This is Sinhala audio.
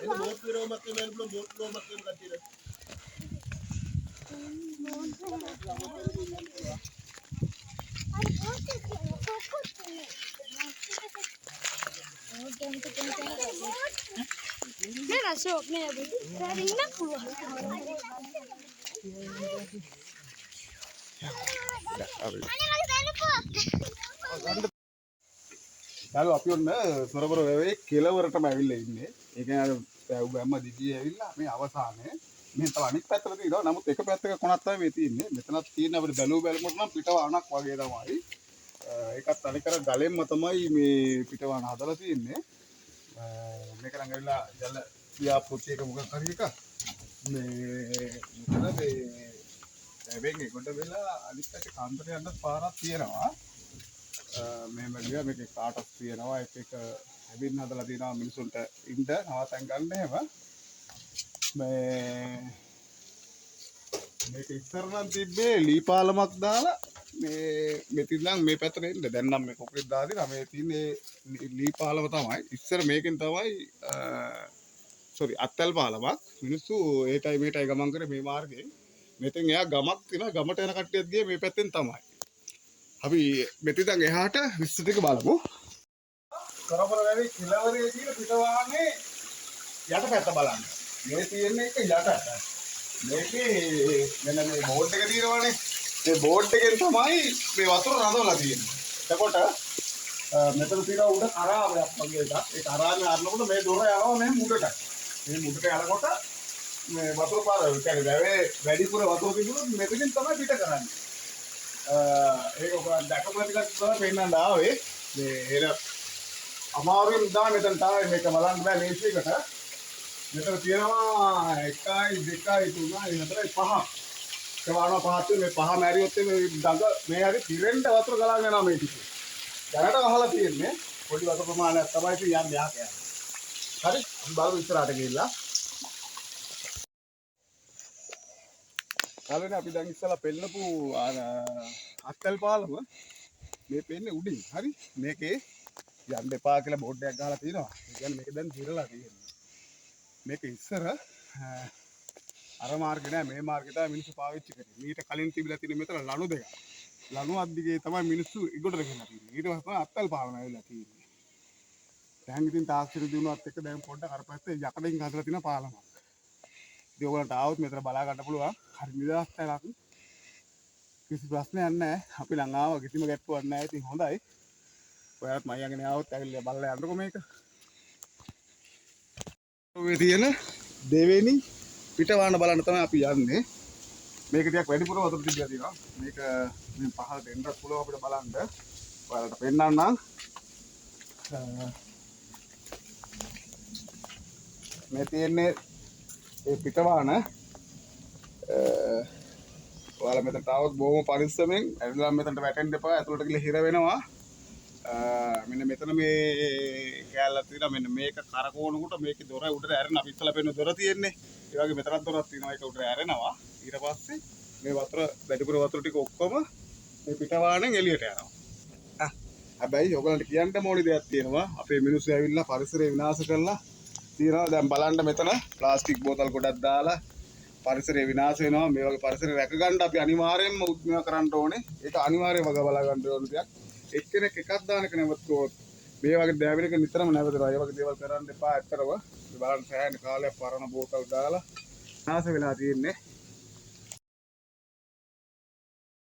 එන්න බෝට් විරෝමක් වෙන්න පුළුවන්, බෝට් විරෝමක් වෙන්න කට්ටියට. නෑ නෑ ෂෝක් නෑ අපිට. ඉන්න පුළුවන්. යාළුවෝ අපි ඔන්න සොරබර වැවේ කෙළවරටම ඇවිල්ලා ඉන්නේ. ඒ කියන්නේ අර වැව් බැම්ම දිගේ ඇවිල්ලා මේ අවසානයේ මේ තව අනිත් පැත්තට තියෙනවා. නමුත් එක පැත්තක කොනක් තමයි මේ තියෙන්නේ. මෙතනත් තියෙන අපිට බැලුව බැලමුට නම් පිටවානක් වගේ තමයි. ඒකත් අනිකර ගලෙන්ම තමයි මේ පිටවාන හදලා තියෙන්නේ. මේක නම් ඇවිල්ලා ජල ව්‍යාපෘති එක මොකක් හරි එකක්. මේ මෙතන මේ වැවෙන් එගොඩ වෙලා අනිත් පැත්තේ කන්දට යන්න පාරක් තියෙනවා. මෙහෙම ගියා මේකේ කාටස් තියෙනවා, එක එක හැබින් හදලා තියෙනවා මිනිසුන්ට ඉන්න නවතන් ගන්න එහෙම. මේ මේක ඉස්සර නම් තිබ්බේ ලී පාලමක් දාලා මේ මෙතින් නම් මේ පැත්තට එන්න. දැන් නම් මේ කොක්‍රීට් දාලා තියෙනවා. මේ තියෙන්නේ ලී පාලම තමයි. ඉස්සර මේකෙන් තමයි සෝරි අත්තල් පාලමක්. මිනිස්සු ඒටයි මේටයි ගමන් කරේ මේ මාර්ගයෙන්. මෙතෙන් එයා ගමක් තියෙනවා. ගමට යන කට්ටියත් ගියේ මේ පැත්තෙන් තමයි. අපි මෙතෙන් ඉඳන් එහාට විස්තර ටික බලමු. සොරබර වැවේ කෙළවරේ තියෙන පිටවාහනේ යට පැත්ත බලන්න. මේ තියෙන එක යටට. මේකේ මෙන්න මේ බෝඩ් එක තියෙනවනේ. මේ බෝඩ් එකෙන් තමයි මේ වතුර රඳවලා තියෙන්නේ. එතකොට මෙතන තියෙන උඩ කරාවයක් වගේ එකක්. ඒ කරාවේ අරනකොට මේ දොර යනවා මේ මුඩට. මේ මුඩට යනකොට මේ වතුර පාර, ඒ කියන්නේ වැවේ වැඩිපුර වතුර තිබුණොත් මෙතනින් තමයි පිට කරන්නේ. ඒක ඔයගොල්ලන් දැකපු ටිකක් තමයි පෙන්නන්න ආවේ. මේ එන අමාරුවෙන් තමයි මෙතන තමයි මේක බලන්න බෑ ලේසියකට. මෙතන තියෙනවා 1 2 3 4 5. ඒ වගේ පහක් තියෙන මේ පහ මැරියොත් මේ දඟ මේ හරි පිරෙන්න වතුර ගලාගෙන යනවා මේ ටික. දැනට වහලා තියෙන්නේ පොඩි වතුර ප්‍රමාණයක් තමයි ඉතින් යන්නේ යහක යන්නේ. හරි අපි බලමු ඉස්සරහට ගිහිල්ලා. යාළුවනේ අපි දැන් ඉස්සලා පෙන්නපු අර අත්තල් පාලම මේ පෙන්නේ උඩින්. හරි මේකේ යන්න එපා කියලා බෝඩ් එකක් ගහලා තියෙනවා. ඒ කියන්නේ මේක දැන් දිරලා තියෙන්නේ. මේක ඉස්සර අර මාර්ගෙ නෑ මේ මාර්ගෙ තමයි මිනිස්සු පාවිච්චි කරේ. මීට කලින් තිබිලා තියෙන මෙතන ලණු දෙකක්. ලණු අද්දිගේ තමයි මිනිස්සු ඉගොඩට ගෙනලා තියෙන්නේ. ඊට පස්සේ තමයි අත්තල් පාලම ඇවිල්ලා තියෙන්නේ. දැන් ඉතින් තාක්ෂණ දියුණුවත් එක්ක දැන් පොඩ්ඩක් අර පැත්තේ යකඩෙන් හදලා තියෙන පාලමක්. ඉතින් ඔයගොල්ලන්ට ආවොත් මෙතන බලා ගන්න පුළුවන්. හරි නිදහස් තැනක්. කිසි ප්‍රශ්නයක් නෑ. අපි ළඟ ආව කිසිම ගැටලුවක් නෑ. ඉතින් හොඳයි. ඔයාලත් මයි ළඟ ආවොත් ඇවිල්ලා බලලා යන්නකෝ මේක. ඔය තියෙන දෙවෙනි පිටවාන බලන්න තමයි අපි යන්නේ. මේක ටිකක් වැඩිපුර වතුර තිබිලා තියෙනවා. මේක මේ පහළට එන්නත් පුළුවන් අපිට බලන්න. ඔයාලට පෙන්නන්නම්. මේ තියෙන්නේ ඒ පිටවාන. ඔයාලා මෙතනට ආවොත් බොහොම පරිස්සමෙන් ඇවිල්ලා මෙතනට වැටෙන්න එපා. ඇතුළට ගිහලා හිර වෙනවා. මෙන්න මෙතන මේ කෑල්ලක් තියෙනවා. මෙන්න මේක කරකවනකොට මේකේ දොර උඩට ඇරෙන අපි ඉස්සලා පෙන්න දොර තියෙන්නේ. ඒ වගේ මෙතනත් දොරක් තියෙනවා. ඒක උඩට ඇරෙනවා. ඊට පස්සේ මේ වතුර වැඩිපුර වතුර ටික ඔක්කොම මේ පිටවානෙන් එළියට යනවා. හැබැයි ඔයගලන්ට කියන්න ඕනි දෙයක් තියෙනවා. අපේ මිනිස්සු ඇවිල්ලා පරිසරය විනාශ කරලා තියෙනවා. දැන් බලන්න මෙතන ප්ලාස්ටික් බෝතල් ගොඩක් දාලා පරිසරය විනාශ වෙනවා. මේ වගේ පරිසරය රැක ගන්න අපි අනිවාර්යයෙන්ම උත්සාහ කරන්න ඕනේ. ඒක අනිවාර්යයෙන්ම වග බලා ගන්න ඕන දෙයක්. එක්කෙනෙක් එකක් දාන එක නැවතුවොත් මේ වගේ දෑවෙන එක නිතරම නැවතනවා. ඒ වගේ දේවල් කරන්න එපා. ඇත්තටම මේ බලන්න සෑහෙන කාලයක් පරණ බෝතල් දාලා විනාශ වෙලා තියෙන්නේ.